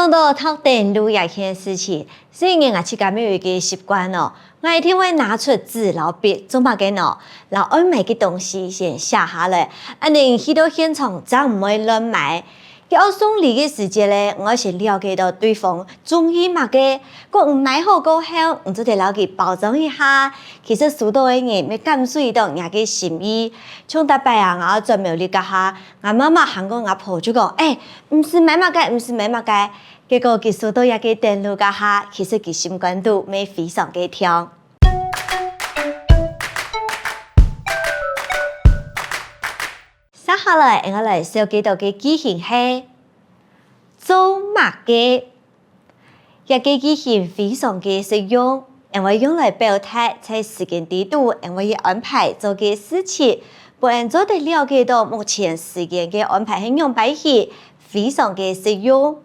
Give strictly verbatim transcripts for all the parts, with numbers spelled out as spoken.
講到擇等路這件事情，細人𠊎自家乜有一個習慣哦，𠊎一定會拿出紙摎筆，做麼个呢？摎愛買个東西先寫下來，恁樣去到現場正毋會亂買。佢愛送禮个時節咧，𠊎愛先了解到對方中意麼个，過毋買好過後，你做得摎佢包裝一下。其實收到个人乜感受到若个心意。像逐擺啊，𠊎轉苗栗該下，𠊎媽媽還過𠊎婆就講：「欸，毋使買麼个，毋使買麼个。」 結果佢收到這個等路該下，其實佢心肝肚乜非常个暢。接下來，𠊎來紹介到个句型係做麼个。這個句型非常个實用，𠊎會用來表達在時間裡肚，𠊎會安排做个事情，分𠊎做得了解到目前時間个安排係仰般去，非常个實用。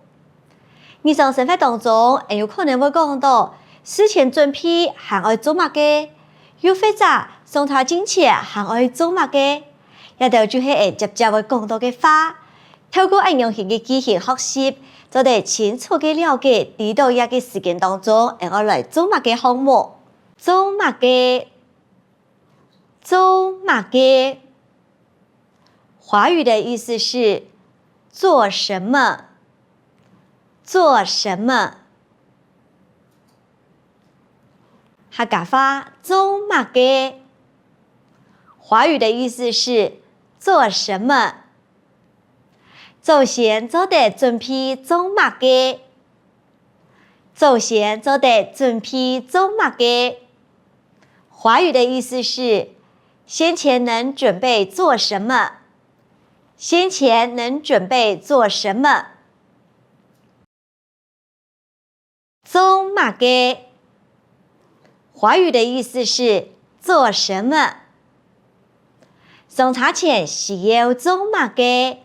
日常生活當中，𠊎有可能會講到，事前準備還愛做麼个，又或者上台進前還愛做麼个。這兜就係𠊎接接會講到个話。透過恁樣形个句型學習，做得清楚个了解，知道這個時間當中，𠊎愛來做麼个項目。做麼个，做麼个。華語的意思是做什麼，做什麼。客家話，做麼个。華語的意思是做什麼。 祖先做得準備做麼个？祖先做得準備做麼个？華語的意思是，先前能準備做什麼？先前能準備做什麼？ 做麼个？華語的意思是做什麼？上車前需要做麼个？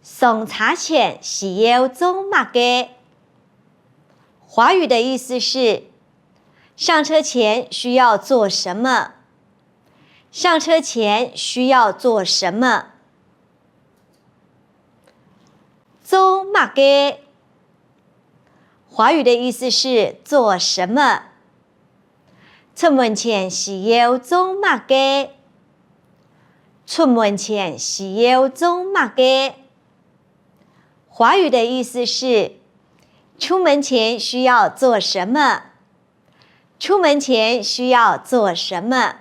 上車前需要做麼个？華語的意思是，上車前需要做什麼？上車前需要做什麼？ 做麼个？華語的意思是做什麼？出門前需要做麼个？出門前需要做麼个？華語的意思是，出門前需要做什麼？ 出門前需要做什麼？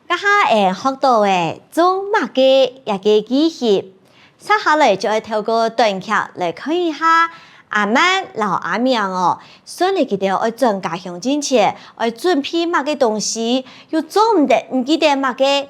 這下𠊎學到个做麼个這個句型，接下來就愛透過短劇來看一下阿曼摎阿明哦，順利佢兜愛轉家鄉進前，愛準備麼个東西，又做毋得毋記得麼个。